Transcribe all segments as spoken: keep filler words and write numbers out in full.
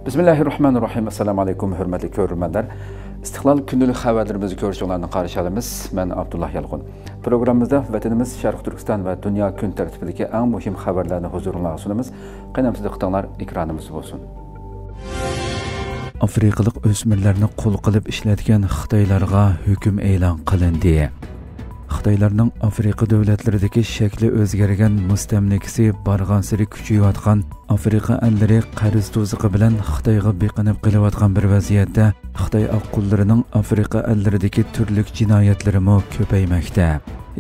بىسمىللاھىررەھمانىررەھىم. ئەسسالامۇئەلەيكۇم، ھۆرمەتلىك كۆرۈرمەنلەر. ئىستىقلال كۈندىلىك خەۋەرلىرىمىزنى كۆرۈشۈڭلارنى قارشى ئالىمىز. مەن ئابدۇللا يالقۇن. پروگراممىمىزدا ۋەتىنىمىز شەرقىي تۈركىستان ۋە دۇنيا كۈن تەرتىپىدىكى ئەڭ مۇھىم خەۋەرلەرنى ھۇزۇرۇڭلارغا سۇنىمىز. قېنى ئەمسە دىققىتىڭلار ئېكرانىمىزدا بولسۇن. ئافرىقىلىق ئۆسمۈرلەرنى قۇل قىلىپ ئىشلەتكەن خىتايلارغا ھۆكۈم ئېلان قىلىندى. خىتايلارنىڭ ئافرىقا دۆلەتلىرىدىكى شەكلى ئۆزگەرگەن مۇستەملىكىسى بارغانسېرى كۈچىيىۋاتقان ئافرىقا ئەللىرى قەرز تۇزىقى بىلەن خىتايغا بېقىنىپ قېلىۋاتقان بىر ۋەزىيەتتە، خىتاي ئاققۇنلىرىنىڭ ئافرىقا ئەللىرىدىكى تۈرلۈك جىنايەتلىرىمۇ كۆپەيمەكتە.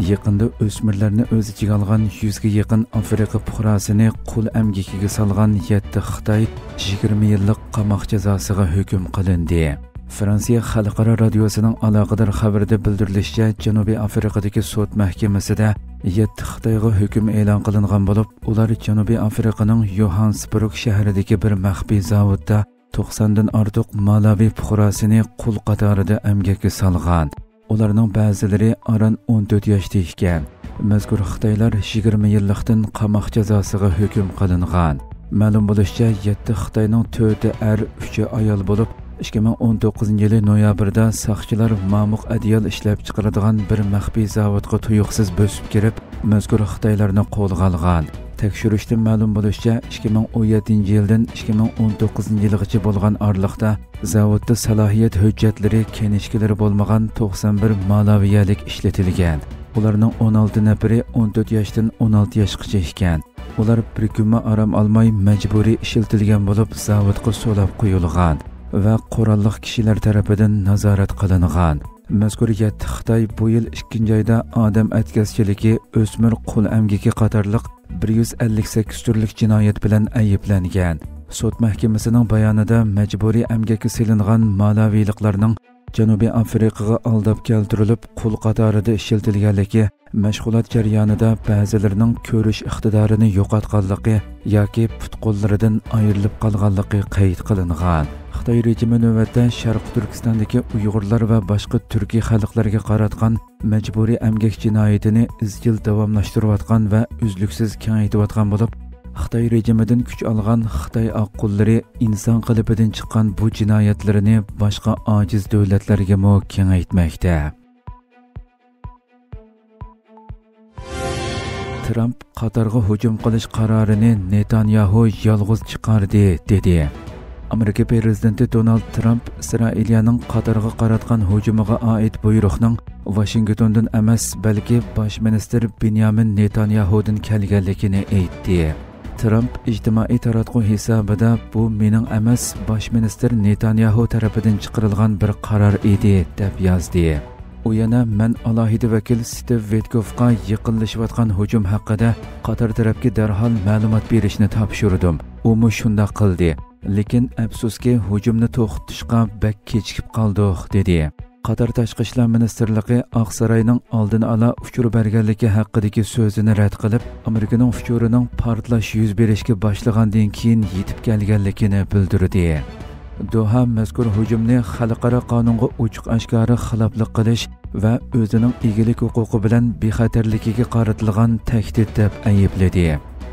يېقىندا ئۆسمۈرلەرنى ئۆز ئىچىگە ئالغان يۈزگە يېقىن ئافرىقا پۇقراسىنى قۇل ئەمگىكىگە سالغان يەتتە خىتاي يىگىرمە يىللىق قاماق جازاسىغا ھۆكۈم قىلىندى. فرانسىيە خەلقئارا رادىيوسىنىڭ ئالاقىدار خەۋىرىدە بىلدۈرۈلۈشىچە، جەنۇبىي ئافرىقىدىكى سوت مەھكىمىسىدە يەتتە خىتايغا ھۆكۈم ئېلان قىلىنغان بولۇپ، ئۇلار جەنۇبىي ئافرىقىنىڭ يوھانسبۇرگ شەھىرىدىكى بىر مەخپىي زاۋۇتتا توقساندىن ئارتۇق مالاۋى پۇقراسىنى قۇل قاتارىدا ئەمگەككە سالغان. ئۇلارنىڭ بەزىلىرى ئاران ئون تۆت ياشتا ئىكەن. مەزكۇر خىتايلار يىگىرمە يىللىقتىن قاماق جازاسىغا ھۆكۈم قىلىنغان. مەلۇم بولۇشىچە، يەتتە خىتاينىڭ تۆتى ئەر، ئۈچى ئايال بولۇپ، ئىككى مىڭ ئون توققۇزىنچى يىلى نويابىردا ساقچىلار مامۇق ئەدىيال ئىشلەپچىقىرىدىغان بىر مەخپىي زاۋۇتقا تۇيۇقسىز بۆسۈپ كىرىپ، مەزكۇر خىتايلارنى قولغا ئالغان. تەكشۈرۈشتىن مەلۇم بولۇشىچە، ئىككى مىڭ ئون يەتتىنچى يىلدىن ئىككى مىڭ ئون توققۇزىنچى يىلغىچە بولغان ئارىلىقتا زاۋۇتتا سالاھىيەت ھۆججەتلىرى، كىنىشكىلىرى بولمىغان توقسان بىر مالاۋىيەلىك ئىشلىتىلگەن. ئۇلارنىڭ ئون ئالتە نەپىرى ئون تۆت ياشتىن ئون ئالتە ياشقىچە ئىكەن. ئۇلار بىر كۈنمۇ ئارام ئالماي مەجبۇرىي ئىشلىتىلگەن بولۇپ، زاۋۇتقا سولاپ قويۇلغان ۋە قوراللىق كىشىلەر تەرىپىدىن نازارەت قىلىنغان. مەزكۇر يەتتە خىتاي بۇ يىل ئىككىنچى ئايدا ئادەم ئەتكەسچىلىكى، ئۆسمۈر قۇل ئەمگىكى قاتارلىق بىر يۈز ئەللىك سەككىز تۈرلۈك جىنايەت بىلەن ئەيىبلەنگەن. سوت مەھكىمىسىنىڭ بايانىدا مەجبۇرىي ئەمگەككە سېلىنغان مالاۋىلىقلارنىڭ جەنۇبىي ئافرىقىغا ئالداپ كەلتۈرۈلۈپ، قۇل قاتارىدا ئىشلىتىلگەنلىكى، مەشغۇلات جەريانىدا بەزىلىرىنىڭ كۆرۈش ئىقتىدارىنى يوقاتقانلىقى ياكى پۇت-قوللىرىدىن ئايرىلىپ قالغانلىقى قەيت قىلىنغان. خىتاي رېجىمى نۆۋەتتە شەرقىي تۈركىستاندىكى ئۇيغۇرلار ۋە باشقا تۈركىي خەلقلەرگە قاراتقان مەجبۇرىي ئەمگەك جىنايىتىنى ئىزچىل داۋاملاشتۇرۇۋاتقان ۋە ئۈزلۈكسىز كېڭەيتىۋاتقان بولۇپ، خىتاي رېجىمىدىن كۈچ ئالغان خىتاي ئاققۇنلىرى ئىنسان قېلىپىدىن چىققان بۇ جىنايەتلىرىنى باشقا ئاجىز دۆلەتلەرگىمۇ كېڭەيتمەكتە. ترامپ قاتارغا ھۇجۇم قىلىش قارارىنى نېتانياھۇ يالغۇز چىقاردى، دېدى. ئامېرىكا پىرېزىدېنتى دونالد ترامپ ئىسرائىلىيەنىڭ قاتارغا قاراتقان ھۇجۇمىغا ئائىت بۇيرۇقنىڭ ۋاشىنگتوندىن ئەمەس، بەلكى باش مىنىستىر بېنيامىن نېتانياھۇدىن كەلگەنلىكىنى ئېيتتى. ترامپ ئىجتىمائىي تاراتقۇ ھېسابىدا، «بۇ مېنىڭ ئەمەس، باش مىنىستىر نېتانياھۇ تەرىپىدىن چىقىرىلغان بىر قارار ئىدى» دەپ يازدى. ئۇ يەنە، «مەن ئالاھىدە ۋەكىل ستىۋ ۋىتكوفقا يېقىنلىشىۋاتقان ھۇجۇم ھەققىدە قاتار تەرەپكە دەرھال مەلۇمات بېرىشنى تاپشۇردۇم. ئۇمۇ شۇنداق قىلدى. لېكىن، ئەپسۇسكى، ھۇجۇمنى توختىتىشقا بەك كېچىكىپ قالدۇق» دېدى. قاتار تاشقى ئىشلار مىنىستىرلىقى ئاقساراينىڭ ئالدىنى ئالا ئۇچۇر بەرگەنلىكى ھەققىدىكى سۆزىنى رەت قىلىپ، ئامېرىكىنىڭ ئۇچۇرىنىڭ پارتلاش يۈز بېرىشكە باشلىغاندىن كېيىن يېتىپ كەلگەنلىكىنى بىلدۈردى. دوھا مەزكۇر ھۇجۇمنى خەلقئارا قانۇنغا ئوچۇق-ئاشكارا خىلاپلىق قىلىش ۋە ئۆزىنىڭ ئىگىلىك ھوقۇقى بىلەن بىخەتەرلىكىگە قارىتىلغان تەھدىت دەپ ئەيىبلىدى.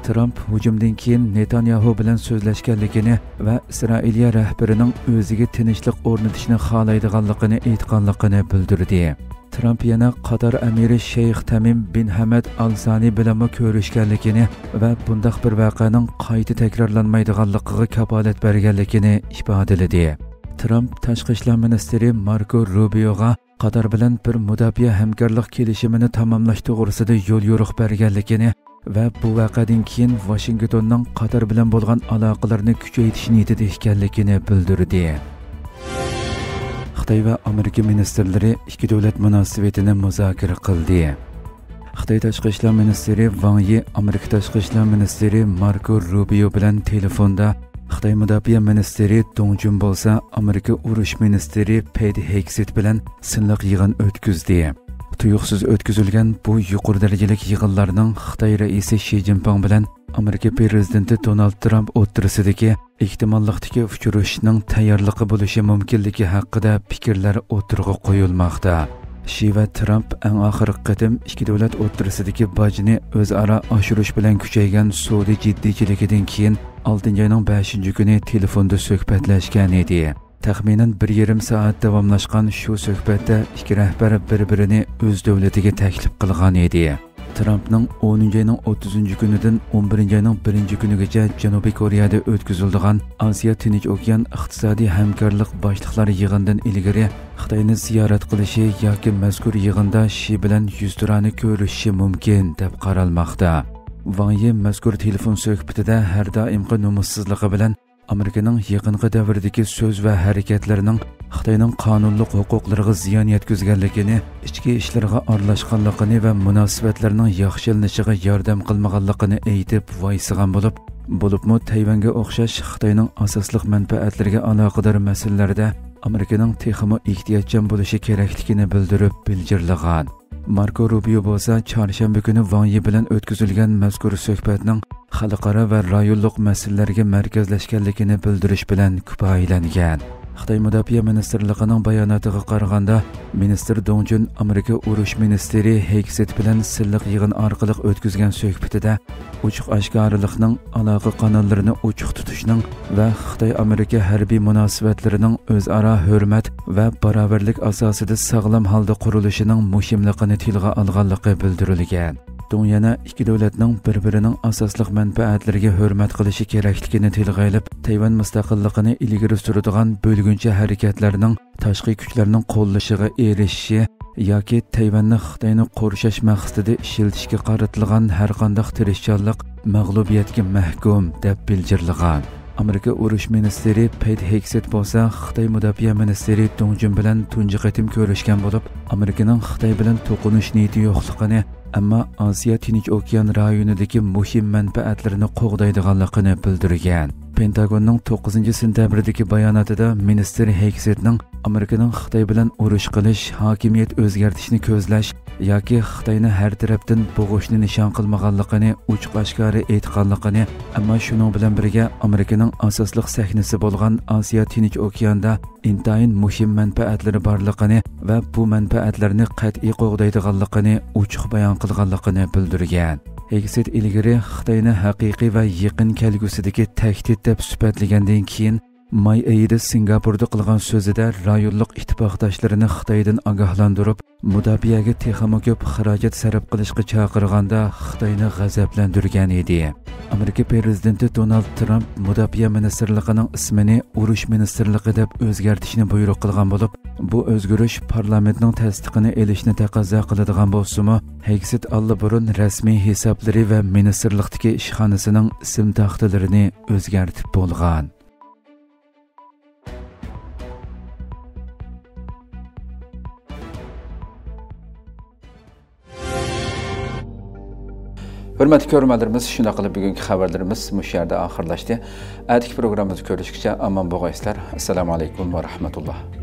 ترامپ ھۇجۇمدىن كېيىن نېتانياھۇ بىلەن سۆزلەشكەنلىكىنى ۋە ئىسرائىلىيە رەھبىرىنىڭ ئۆزىگە تىنچلىق ئورنىتىشنى خالايدىغانلىقىنى ئېيتقانلىقىنى بىلدۈردى. ترامپ يەنە قاتار ئەمىرى شەيخ تەمىم بىن ھەمەد ئال سانى بىلەنمۇ كۆرۈشكەنلىكىنى ۋە بۇنداق بىر ۋەقەنىڭ قايتا تەكرارلانمايدىغانلىقىغا كاپالەت بەرگەنلىكىنى ئىپادىلىدى. ترامپ تاشقى ئىشلار مىنىستىرى ماركو روبىيوغا قاتار بىلەن بىر مۇداپىئە ھەمكارلىق كېلىشىمىنى تاماملاش توغرىسىدا يوليورۇق بەرگەنلىكىنى ۋە بۇ ۋەقەدىن كېيىن ۋاشىنگتوننىڭ قاتار بىلەن بولغان ئالاقىلىرىنى كۈچەيتىش نىيىتىدە ئىكەنلىكىنى بىلدۈردى. خىتاي ۋە ئامېرىكا مىنىستىرلىرى ئىككى دۆلەت مۇناسىۋىتىنى مۇزاكىرە قىلدى. خىتاي تاشقى ئىشلار مىنىستىرى ۋاڭ يى ئامېرىكا تاشقى ئىشلار مىنىستىرى ماركو روبىيو بىلەن تېلېفوندا خىتاي مۇداپىئە مىنىستىرى دۇڭ جۈن بولسا ئامېرىكا ئۇرۇش مىنىستىرى پېيت ھېگسېت بىلەن سىنلىق يىغىن ئۆتكۈزدى. تۇيۇقسىز ئۆتكۈزۈلگەن بۇ يۇقىرى دەرىجىلىك يىغىنلارنىڭ خىتاي رەئىسى شى جىنپىڭ بىلەن ئامېرىكا پىرېزىدېنتى دونالد ترامپ ئوتتۇرىسىدىكى ئېھتىماللىقتىكى ئۇچرىشىشنىڭ تەييارلىقى بولۇشى مۇمكىنلىكى ھەققىدە پىكىرلەر ئوتتۇرىغا قويۇلماقتا. شى ۋە ترامپ ئەڭ ئاخىرقى قېتىم ئىككى دۆلەت ئوتتۇرىسىدىكى باجنى ئۆزئارا ئاشۇرۇش بىلەن كۈچەيگەن سودا جىددىيچىلىكىدىن كېيىن ئالتىنچى ئاينىڭ بەشىنچى كۈنى تېلېفوندا سۆھبەتلەشكەن ئىدى. تەخمىنەن بىر يېرىم سائەت داۋاملاشقان شۇ سۆھبەتتە ئىككى رەھبەر بىر-بىرىنى ئۆز دۆلىتىگە تەكلىپ قىلغان ئىدى. ترامپنىڭ ئونىنچى ئاينىڭ ئوتتۇزىنچى كۈنىدىن ئون بىرىنچى ئاينىڭ بىرىنچى كۈنىگىچە جەنۇبىي كورېيەدە ئۆتكۈزۈلىدىغان ئاسىيا تىنچ ئوكيان ئىقتىسادىي ھەمكارلىق باشلىقلار يىغىنىدىن ئىلگىرى خىتاينى زىيارەت قىلىشى ياكى مەزكۇر يىغىندا شى بىلەن يۈزتۇرانە كۆرۈشۈشى مۇمكىن، دەپ قارالماقتا. ۋاڭ يى مەزكۇر تېلېفون سۆھبىتىدە ھەر دائىمقى نومۇسسىزلىقى بىلەن ئامېرىكىنىڭ يېقىنقى دەۋردىكى سۆز ۋە ھەرىكەتلىرىنىڭ خىتاينىڭ قانۇنلۇق ھوقۇقلىرىغا زىيان يەتكۈزگەنلىكىنى، ئىچكى ئىشلىرىغا ئارىلاشقانلىقىنى ۋە مۇناسىۋەتلەرنىڭ ياخشىلىنىشىغا ياردەم قىلمىغانلىقىنى ئېيتىپ ۋايسىغان بولۇپ، بولۇپمۇ تەيۋەنگە ئوخشاش خىتاينىڭ ئاساسلىق مەنپەئەتلىرىگە ئالاقىدار مەسىلىلەردە ئامېرىكىنىڭ تېخىمۇ ئېھتىياتچان بولۇشى كېرەكلىكىنى بىلدۈرۈپ بىلجىرلىغان. ماركو روبىيو بولسا چارشەنبە كۈنى ۋاڭ يى بىلەن ئۆتكۈزۈلگەن مەزكۇر سۆھبەتنىڭ خەلقئارا ۋە رايونلۇق مەسىلىلەرگە مەركەزلەشكەنلىكىنى بىلدۈرۈش بىلەن كۇپايىلەنگەن. خىتاي مۇداپىئە مىنىستىرلىقىنىڭ باياناتىغا قارىغاندا، مىنىستىر دۇڭ جۈن ئامېرىكا ئۇرۇش مىنىستىرى ھېگسېت بىلەن سىرلىق يىغىن ئارقىلىق ئۆتكۈزگەن سۆھبىتىدە، ئوچۇق ئاشكارىلىقنىڭ، ئالاقە قاناللىرىنى ئوچۇق تۇتۇشنىڭ ۋە خىتاي-ئامېرىكا ھەربىي مۇناسىۋەتلىرىنىڭ ئۆزئارا ھۆرمەت ۋە باراۋەرلىك ئاساسىدا ساغلام ھالدا قۇرۇلۇشىنىڭ مۇھىملىقىنى تىلغا ئالغانلىقى بىلدۈرۈلگەن. دۇڭ يەنە ئىككى دۆلەتنىڭ بىر-بىرىنىڭ ئاساسلىق مەنپەئەتلىرىگە ھۆرمەت قىلىشى كېرەكلىكىنى تىلغا ئېلىپ، تەيۋەن مۇستەقىللىقىنى ئىلگىرى سۈرىدىغان بۆلگۈنچى ھەرىكەتلەرنىڭ تاشقى كۈچلەرنىڭ قوللىشىغا ئېرىشىشى ياكى تەيۋەننى خىتاينى قورشاش مەقسىتىدە ئىشلىتىشكە قارىتىلغان ھەرقانداق تىرىشچانلىق مەغلۇبىيەتكە مەھكۇم، دەپ بىلجىرلىغان. ئامېرىكا ئۇرۇش مىنىستىرى پېيت ھېگسېت بولسا خىتاي مۇداپىئە مىنىستىرى دۇڭ جۈن بىلەن تۇنجى قېتىم كۆرۈشكەن بولۇپ، ئامېرىكىنىڭ خىتاي بىلەن توقۇنۇش نىيىتى يوقلۇقىنى، ئەمما ئاسىيا تىنچ ئوكيان رايونىدىكى مۇھىم مەنپەئەتلىرىنى قوغدايدىغانلىقىنى بىلدۈرگەن. پېنتاگوننىڭ توققۇزىنچى سېنتەبىردىكى باياناتىدا مىنىستىر ھېگسېتنىڭ ئامېرىكىنىڭ خىتاي بىلەن ئۇرۇش قىلىش، ھاكىمىيەت ئۆزگەرتىشنى كۆزلەش ياكى خىتاينى ھەر تەرەپتىن بوغۇشنى نىشان قىلمىغانلىقىنى ئوچۇق-ئاشكارا ئېيتقانلىقىنى، ئەمما شۇنىڭ بىلەن بىرگە ئامېرىكىنىڭ ئاساسلىق سەھنىسى بولغان ئاسىيا تىنچ ئوكياندا ئىنتايىن مۇھىم مەنپەئەتلىرى بارلىقىنى ۋە بۇ مەنپەئەتلەرنى قەتئىي قوغدايدىغانلىقىنى ئوچۇق بايان قىلغانلىقىنى بىلدۈرگەن. ھېگسېت ئىلگىرى خىتاينى ھەقىقىي ۋە يېقىن كەلگۈسىدىكى تەھدىت دەپ سۈپەتلىگەندىن كېيىن، ماي ئېيىدا سىنگاپوردا قىلغان سۆزىدە رايونلۇق ئىتتىپاقداشلىرىنى خىتايدىن ئاگاھلاندۇرۇپ، مۇداپىئەگە تېخىمۇ كۆپ خىراجەت سەرپ قىلىشقا چاقىرغاندا خىتاينى غەزەپلەندۈرگەن ئىدى. ئامېرىكا پىرېزىدېنتى دونالد ترامپ مۇداپىئە مىنىستىرلىقىنىڭ ئىسمىنى ئۇرۇش مىنىستىرلىقى دەپ ئۆزگەرتىشنى بۇيرۇق قىلغان بولۇپ، بۇ ئۆزگىرىش پارلامېنتنىڭ تەستىقىنى ئېلىشنى تەقەززا قىلىدىغان بولسىمۇ، ھېگسېت ئاللىبۇرۇن رەسمىي ھېسابلىرى ۋە مىنىستىرلىقتىكى ئىشخانىسىنىڭ ئىسىم تاختىلىرىنى ئۆزگەرتىپ بولغان. ھۆرمەتلىك كۆرۈرمەنلىرىمىز، شۇنداق قىلىپ بۈگۈنكى خەۋەرلىرىمىز مۇشۇ يەردە ئاخىرلاشتى. ئەتىكى پروگراممىمىزدا كۆرۈشكىچە ئامان بولغايسىلەر. ئەسسالامۇ ئەلەيكۇم ۋە رەھمەتۇللا.